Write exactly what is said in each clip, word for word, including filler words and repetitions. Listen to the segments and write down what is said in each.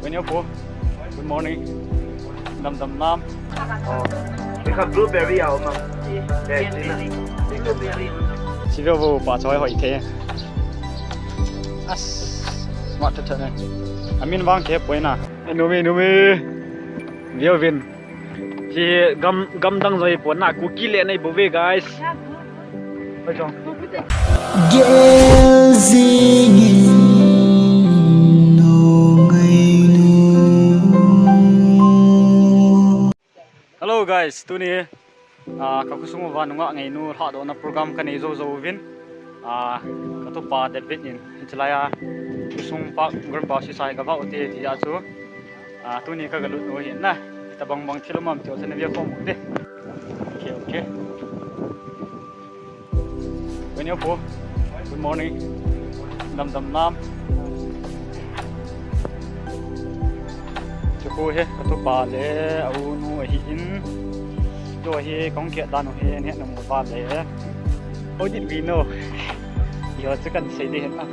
When you go, good morning. Dam dam nam. Oh, we have blueberry out, ma'am. Yeah, yeah, yeah. Blueberry. Sive vo pa choi hoi the. As, smart to turn. Amin vang ke poina. Numi, numi. Viovin. Hi gam, gamdang joi pon na Kuki le nei bove, guys. Oi, chong. Gel jingin nu ngai nu. Hello guys, tuni, ah, ka khosung uva nungah ngai nu lhadohna program ka nei jou jou uvin. Ah, ka tupa David in, hichelai a, khosung pa, grandpa sisai ka va u te, ti a chu. Ah, tuni ka galut u hin na. Tabang bang thil um am ti u chu na ve khom u te. Okay, okay. When you go, good morning. Dam dam nam. Chu khu hi, ka tupa le, a u nu ahi in. Chu hi, kong ke dan u hi, ne na mu pa le. How did we know? Yo, chu kan sei de hin na.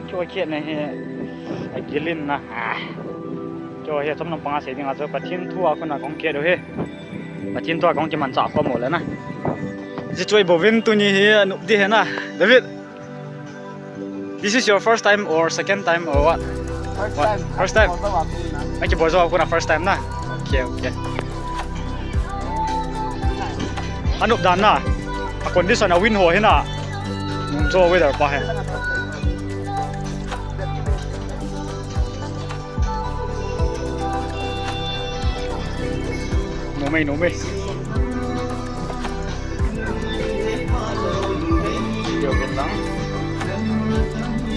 Chu khet na hi, a gilin na. Chu hi chom lam panga sei ding a chu Pathen thu a khun a kong khet u hi. Pathen thu a kong kimanchah khom u le na. Ji choi bovin tuni hi a nup di hi na. David, this is your first time or second time or what? First time. First time? Aki bozo a khun a first time na. Okay, okay. A nup dan na. A condition a win ho hi na. Nung cho weather pa hi. Numei, numei.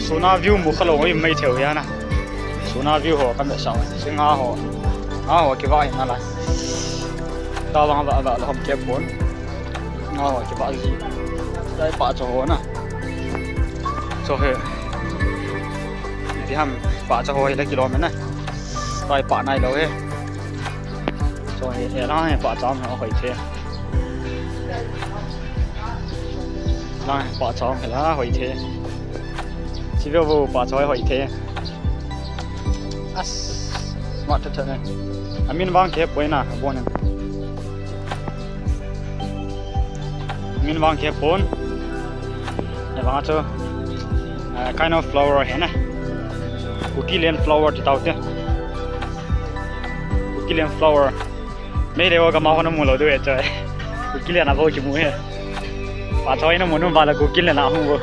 Suna view mu kha lou, oi, mai theu ya na. Suna view ho, kan da sa. Singa ho. Nga ho, kiva ina la. Tavang va, va, la hom ke pon. Nga ho, kiva ji. Dai pa cho ho na. Cho he. Ipi ham, pa cha ho hi la kilom na. Pai pa nai lou he. Cho hi, he la he pa cha ho hoi the. La pa cha ho la hoi the. Chi ve vo pa cha hoi the. As, smart to turn. Amin vang ke poina, bonin. Min vang ke pon. He vang chu, uh, kind of flower he na. Kuki len flower ti tau te. Kuki len flower. Mei le wa ka ma ho na mu lou du e choi. Kuki len a vo ki mu he. Pa choi na mu nu ba la Kuki len a hu vo.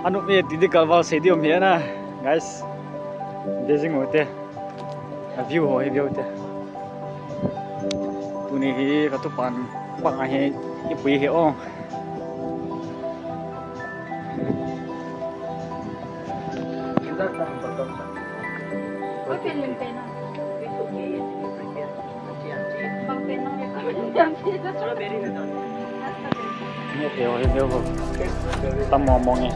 Anu me ti di kalval sei di um he na. Guys, Beijing hote. A view ho hi view te. Tuni hi ka tupan bang a hi ipui hi o. Ni theo hi theo bo. Tam mong mong e.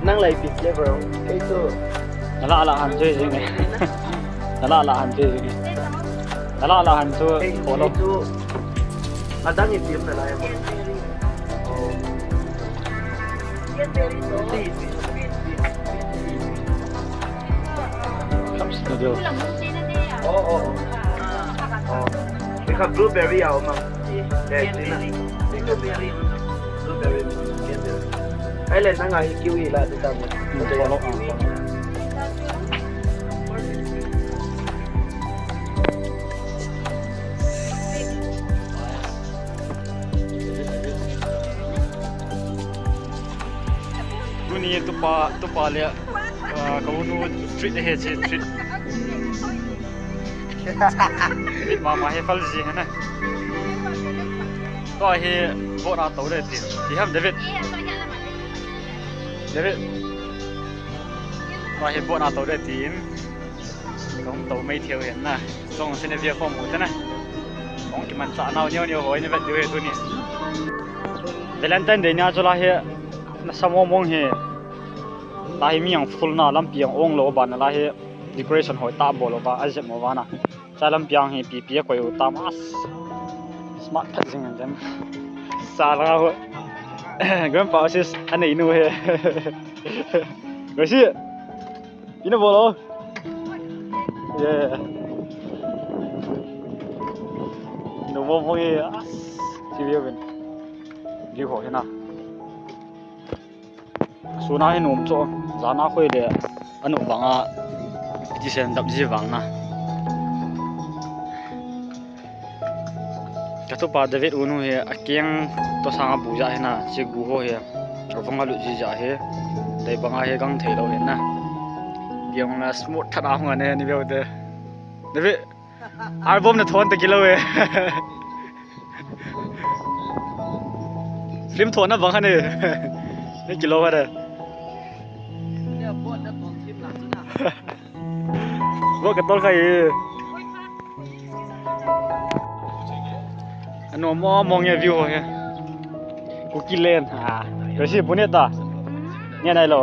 Nang lai pi flavor. Kei chu. Ala ala han chu jing e. Ala ala han chu jing e. Ala ala han chu. Kei chu. Adang ipi um nalai mo? Cups noodle. Oh, oh, oh. Oh. Because blueberry ah, ma'am. Yeah, blueberry. Blueberry. Blueberry. Ai le nang ai kiwi la ti ta mo. Hmm, follow, ah, follow. Tuni tupa, tupa le, ah, ka unu treat he chi treat. Treat mama he fal ji he na. Tua hi bot a to le ti. Ti ham David. David. Tua hi bot a to le tin. Kong to mai theo hen na. Kong sine via khom u te na. Kong kimanchah nau neo neo hoi ni vet diu he tuni. Valentine Day nia chu la hi nasa mong mong hi. La hi mi ang full na lampi ang ong lou ban la hi decoration hoi ta bol lou va a jem mo va na. Salam piang hi pipi a koi u tam as. Smart phat jing an jan. Sala ho. Grandpa sis anei nu he. Gracie. Ina bolo. Yeah. No mo mo ye as. Si view bin. View ho hina. Suna hi nom cho, jana khoi le, anu vanga, ti sen dap ji vang na. Katupa David unu hi, akeng to sanga bu ja hi na, si gu ho hi, avanga lut ji ja hi, dai banga hi gang thei lo hi na. Biang la smooth tha na hung ane, ni veu te. David, album na thon te kilo e. Film thon na bang hane. Ni kilo hane. Bo ka tol khai. Ano mo mo nge view ho he. Kuki Len. Ah, Gracie bu ne ta. Nge nai lo.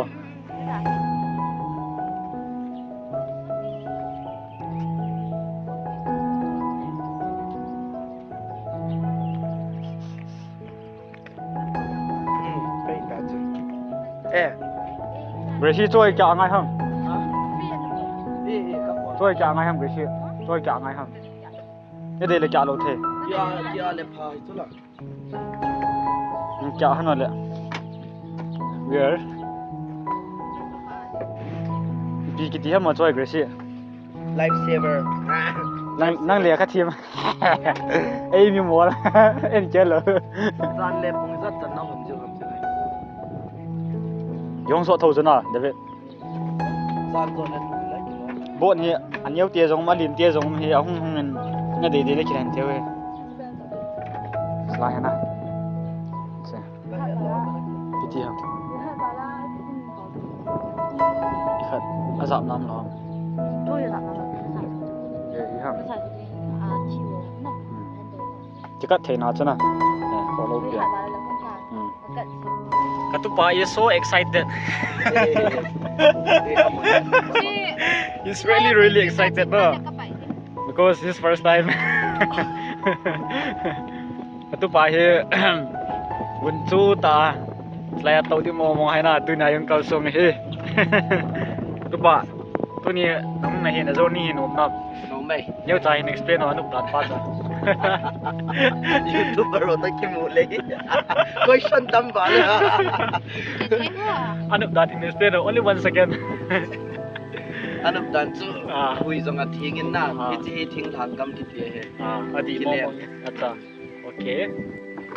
Eh. Gracie choi kya ngai ham? Choi kya ngai ham, Gracie? Choi kya ngai ham? Ye de le kya lo the? Kya, kya le pha hi chu la. Kya hana le. Where? Pi kiti ham ma choi, Gracie. Life saver. Nang, nang le ka thim. Ei mi mol. En ke lo. Jan le pung jat chan na hom ju ham ju. Yong so tho jana, David. Jan so na pung le. Bo ni a neo te jong ma lin te jong hi a hung hung in. Na de de le kiran te we. Sla hana. Se. Kiti ham. Ikhat, ajap nam lo ham. Toi ajap nam lo. Eh, i ham. Masa tu, ah, thi lo, na. Hmm. Ti khat thei na chu na. Eh, ko lo pia. Hmm. Katupa is so excited. He's really, really excited, no? Because his first time. Katupa hi, gun chu ta, lai a to di mo mo hai na, tu na yung kalsong hi. Katupa, tuni, nang na hi na journey hi nom na. Nom mai. Neo cha hin explain ho, anup dan pa cha. YouTuber ho ta kimu le. Question tam ba le. Anup dan hin explain ho, only one second. Anup dan chu, ah, hui jong a thing in na, ah, hichi hi thing lhang gam kiti he. Ah, adi mo mo. Acha. Okay.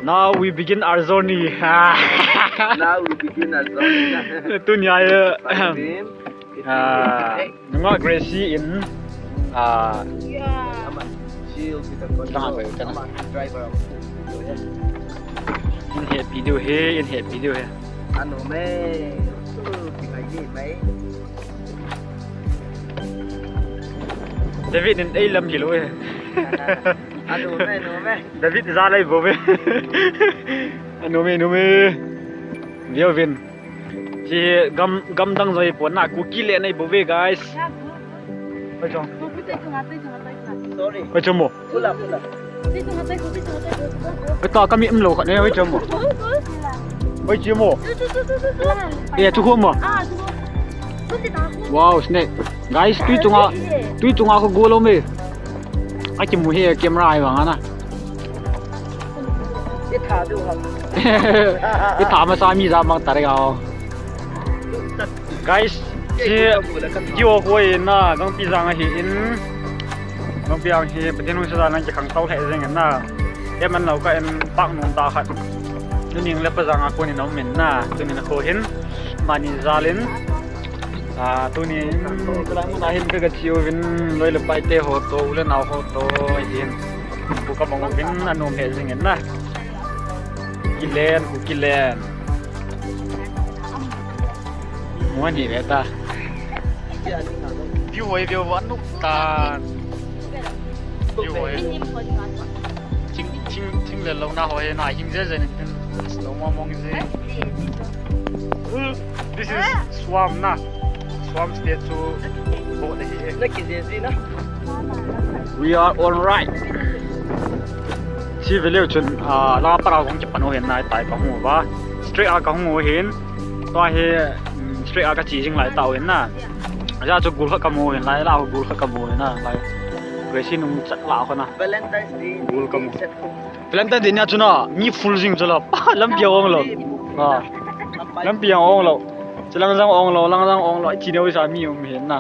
Now we begin our journey. Now we begin our journey. Tunia, uh, ah, nunga Gracie in, ah, yeah. Chill with the control. Tama, tama. Driver. In he video he, in he video he. Ano me? Su, tingay di, may. David in ei lam kilo e. Anu me, anu me. David za lai bo me. Anu me, anu me. View vin. Chi gam, gam dang joi pon na Kuki le nei bo ve, guys. Oi chong. Sorry. Oi chong mo. Pula, pula. Oi ta kami um lo khat ne, oi chong mo. Oi chong mo. E, tu ko mo. Wow, snake. Guys, tui chunga, tui chunga ko go lo me. A kimu he camera ai vang ana. I tha du ham. I tha masa mi ja mang ta re ga. Guys, chi kio koi na gangpi jang ahi in. Gangpi ang hi Pathen hung sa nang ki khang tau he jeng na. Em an lo ka en pak nun ta khat. Tuning le pa jang a ko ni nom min na. Tunin ko hin mani jalin. Ah, tunin, kalai mun a hin ka ga chiu vin, loi le pai te ho to, u le nau ho to, hin. Ku ka mong vin, anom he jing in na. Kilen, ku kilen. Mo ni ve ta. View hoi, view hoi, anup tan. View hoi. Thing, thing, thing le lo na hoi, na hing je je ni. Slow mo mong je. This is swamp na. Swamp statue. Bo le hi. Na ki je ji na. We are on right. Chi veleu chun, ah, la para kong kipan u hin nai tai ka hung uva. Straight a ka hung u hin. Tua hi, mm, straight a ka chi jing lai tau hin na. Aja chu gul kha ka mu hin lai la gul kha ka mu hin na. Lai. Gracie nung chat la kho na. Valentine's Day. Gul ka mu. Valentine's Day nia chu na, mi full jing chu la. Pa, lampi a ong lou. Ah. Lampi a ong lou. Chilang jang ong lou, lang jang ong lou. Chi neo sa mi um hin na.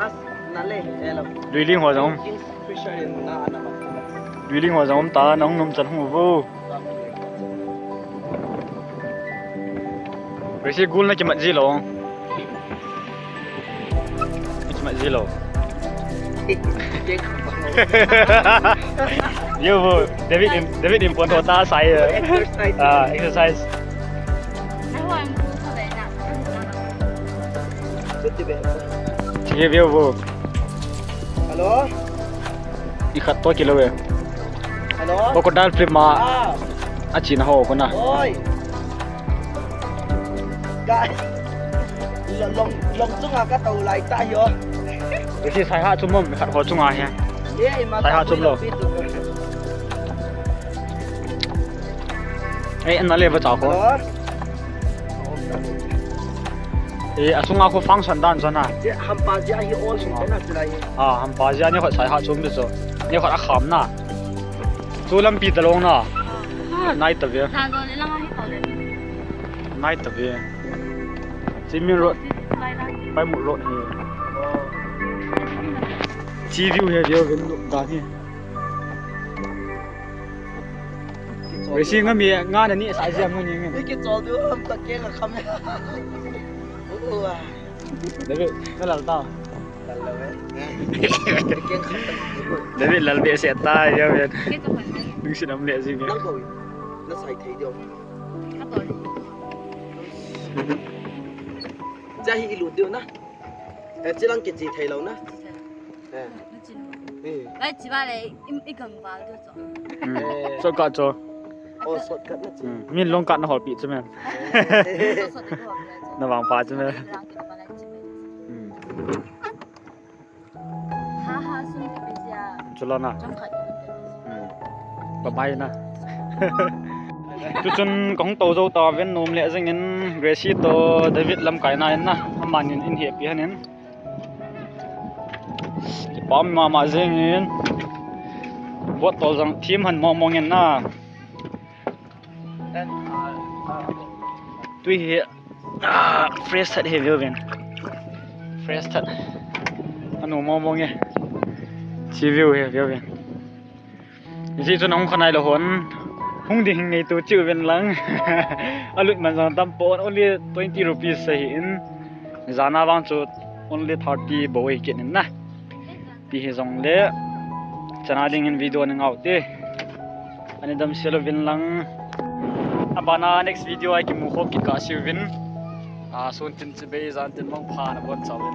As, na le, eh, lo. Lui ling ho jong. King's Fisher in na, na. Lui ling ho jong ta, nang num chan hu vo. Gracie gul na kimat ji lou. Kimat ji lou. Yo, vo, David in, David in pon tho ta sai. Exercise. Ah, exercise. Ai, wa, ang gul sa dai na. Sige, view, vo. Hello? I khat to kilo e. Hello? Crocodile film ma. Ah. A chi na ho ko na. Oi. Ka. Long, long, long chunga ka to lai ta hi o. Gracie sai ha chum mom khat ho chunga hi. Ye, ma sai ha chum lou. Eh, na le ba cha ko. Hello? Eh, a sunga ko function dan jona. Ye, hampa jia hi all sunga. Na chu lai. Ah, hampa jia ni khat sai ha chum bi chu. Ni khat a kham na. Chu lampi ta long na. Ah, nai ta ve. Sa do le lang hi to le. Nai ta ve. Chi main road. Pai mu road hi. Chi view hi view vin da hi. Wei si nga mi nga na ni sa jam ni ngi. Ki chol du ham ta ke nga kham. U, u, ah. David, na lal ta. Lal lo, eh. David lal be se ta ya ve. Ding si nam le si ngi. Nang ko. Na sai thei dio. Ka to. Cha hi ilu dio na. Eh, chilang kichi thei lou na. Eh. Na chin. Eh. Lai chi ba le, i, i gang ba le cho. Hmm. Eh. Shortcut cho. Oh, shortcut na chi. Hmm. Min long cut na hol pi chu men. Eh. So, so, de ko. Na vang pa chu men. Lang ki ba lai chi. Hmm. Ha, ha, sum ki pi sia. Chu lo na. Jam khat. Hmm. Bye bye na. Tuchun kong to jo ta ven nom le jing in Gracie to David lamkai na in na. Amanin in he pi han in. Kipah mama jeng in. Bot tol jang thim han mong mong in na. Tui hi, ah, fresh that hi view vin. Fresh that. Anu mong mong e. Chi view hi view vin. Ji chu nong khanai lo hon. Hung ding hing nei tu chiu ven lang. Alut man jong tam pon, only twenty rupees ahi in. Jana vang chu only thirty bou ahi kit in na. Ti hi jong le. Chana ding in video ni ngau te. Ani dam selo vin lang. Abana next video a kimu kho kit ka siu vin. A sun tin chibai jan tin mong pha na bon chau vin.